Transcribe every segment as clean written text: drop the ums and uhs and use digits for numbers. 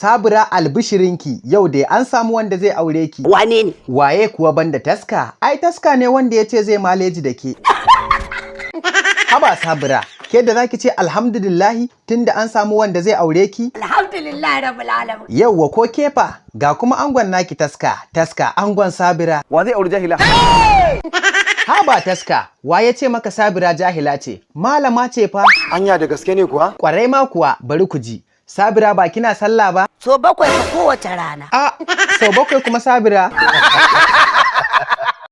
Sabira, albishirinki, yau dai an samu wanda zai aure ki. Wane ne? Waye kuwa banda Taska? Ai Taska ne wanda ya ce zai maleji da ke. Haba Sabira, ke da zaki ce alhamdulillahi tunda an samu wanda zai aure ki? Alhamdulillah rabbil alamin. Yauwa ko kefa, ga kuma angon naki Taska, Taska angon Sabira. Wa zai auri jahila? Haba Taska, wa ya ce maka Sabira jahila ce? Malama ce fa. Anya da gaske ne kuwa? Kwarai ma kuwa, bari ku ji. Sabira, ba kina sallah ba? So 7 fa kowace rana. A, sau 7 kuma, Sabira.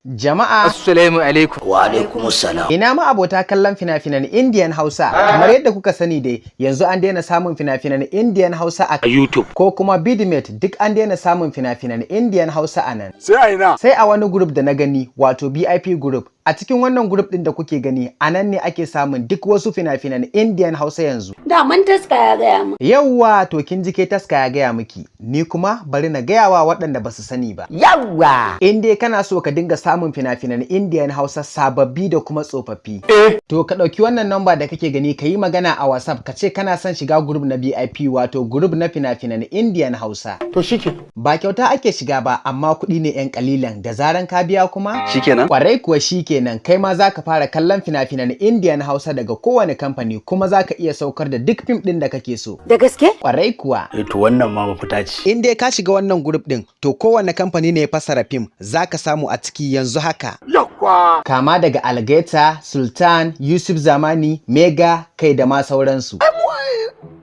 Jama'a. Assalamu alaikum. Wa alaikum salam. Ina ma abota kallon fina-finan Indian Hausa. Kamar yadda kuka sani dai, yanzu an daina samun fina-finan Indian Hausa a YouTube. ko kuma Vidmate, duk an daina samun fina-finan Indian Hausa a nan. Sai a ina? Sai a wani group da na gani, wato BIP group. A cikin wannan group din da kuke gani, a nan ne ake samun duk wasu fina-finan Indian Hausa yanzu. Daman Taska ya gaya min. Yawwa, to kin ji ke, Taska ya gaya miki. Ni kuma bari na gaya wa waɗanda ba su sani ba. Yawwa. In dai kana so ka dinga samun fina-finan Indian Hausa sababbi da kuma tsofaffi, to ka ɗauki wannan namba da kake gani, ka yi magana a WhatsApp, ka ce kana son shiga group na BIP, wato group na fina-finan Indian Hausa. To shike. Ba kyauta ake shiga ba, amma kuɗi ne 'yan ƙalilan, da zaran ka biya kuma Shikenan? Kwarai kuwa, shikenan, kai ma za ka fara kallon fina-finan Indian Hausa daga kowane kamfani, kuma za ka iya saukar da duk fim ɗin da kake so. Da gaske? Kwarai kuwa. Eh, to wannan ma mafita ce. In dai ka shiga wannan group ɗin, to kowane kamfani ne ya fassara fim za ka samu a ciki yanzu haka. Yakwa. Kama daga Algaita, Sultan, Yusuf Zamani, Mega, kai da ma sauransu.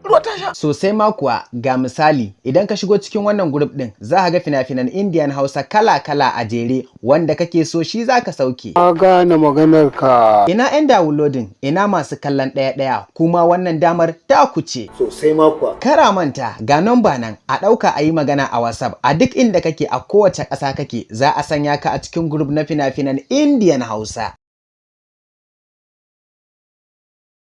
Ruwa ta sha. Sosai ma kuwa, ga misali, idan ka shigo cikin wannan group ɗin, za ka ga fina-finan Indian Hausa kala-kala a jere, wanda kake so shi za ka sauke. Ka gane maganar ka. Ina 'yan downloading, ina masu kallon ɗaya-ɗaya, kuma wannan damar ta ku ce. Sosai ma kuwa. Kara manta, ga namba nan, a ɗauka a yi magana a WhatsApp, a duk inda kake, a kowace ƙasa kake, za a sanya ka a cikin group na fina-finan Indian Hausa.